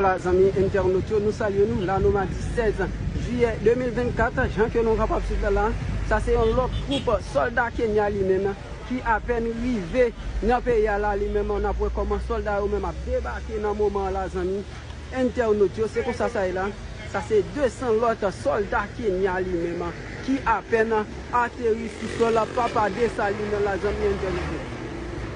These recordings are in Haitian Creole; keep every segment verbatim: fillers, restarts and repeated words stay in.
Ala zanmi entènot yo, nou salye nou. La nou madi sèz jiyè de mil vennkat, jan ke nou kapab swiv la la, sa se yon lòt twoup sòlda Kenya li menm ki apèn rive nan peyi a la li menm. N ap wè kòman sòlda yo menm ap debake nan moman an la zanmi entènot yo. Se konsa sa ye la. Sa se de san lòt sòlda Kenya li menm ki apèn ateri sou sòl Papa Desalin la zanmi entènot yo.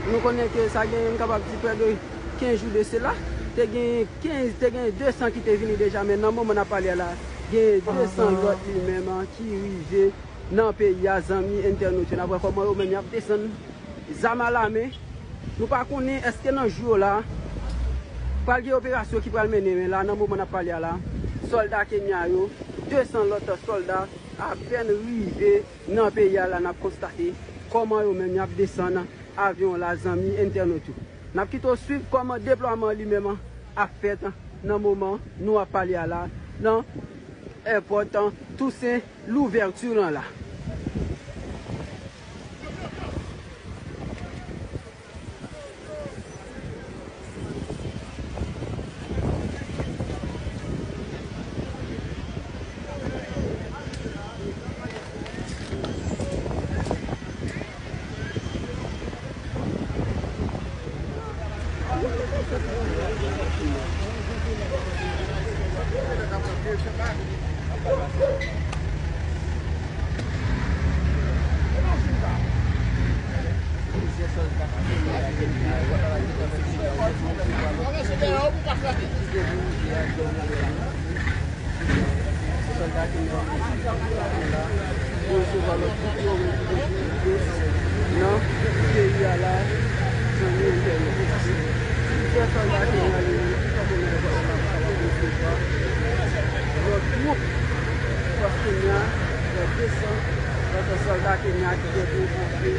Nou konnen ke sa gen, n kapab di, prè de kenz jou de sela. Te gen kenz, te gen de san ki te vini deja, men nan moman n ap pale a la, gen de san lòt li menm ki rive nan peyi a, zanmi entènot yo. N ap wè kòman yo menm y ap desann zam alamen. Nou pa konnen èske nan jou yo la, pral gen operasyon ki pral mennen, men la, nan moman n ap pale a la, sòlda Kenya yo, de san lòt sòlda apèn rive nan peyi a la, n ap konstate kòman yo menm y ap desann avyon la, zanmi entènot yo. N ap kite w swiv kòman deplwaman li menm ap fèt nan moman nou ap pale a la, nan èpòt Toussaint Louverture lan la. Sòlda Kenya yo la pou resevwa lòt twoup yo menm ki te vin nan peyi a la, zanmi entènot. Plizyè sòlda Kenya yo menm ki kanpe nan èpòt la pou kapab resevwa lòt twoup fòs Kenya, lòt de san lòt sòlda Kenya ki gen pou antre.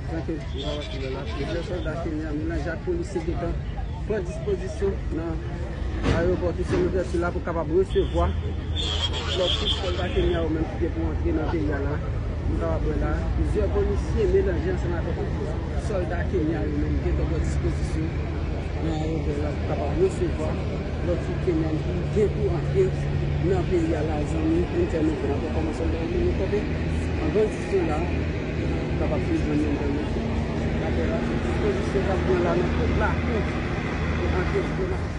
Jan ke n ap wè la, plizyè sòlda Kenya melanje ak polisye gentan pran dispozisyon nan ayewopò Toussaint Louverture la pou kapab resevwa lòt twoup sòlda Kenya yo menm ki gen pou antre nan peyi a la. Nou kapab wè la, plizyè polisye melanje ansanm avèk sòlda Kenya yo menm gentan pran dispozisyon nan ayewopò la pou kapab resevwa lòt twoup Kenya ki gen pou antre nan peyi a la, zanmi entènot yo. N ap wè kòman sòlda yo menm yo kanpe an gran Sila, kapab swiv mwen nan entènot. Apre la, dispozisyon k ap pran la nan tout lakou pou antre diplomatik.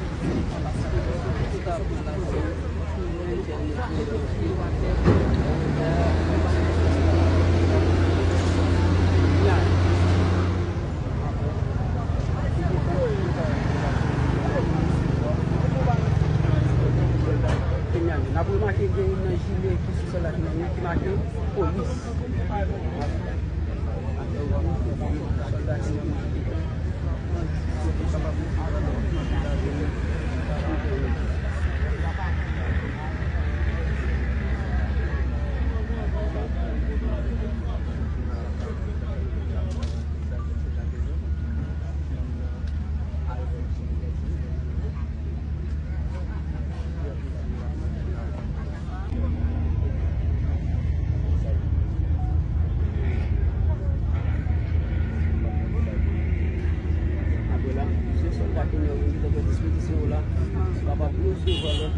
N ap remake gen youn nan jile ki sou sòl la ki make polis. W ap resevwa lòt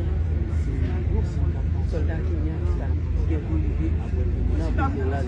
sòlda kenyan sa ki gen pou rive nan peyi an la.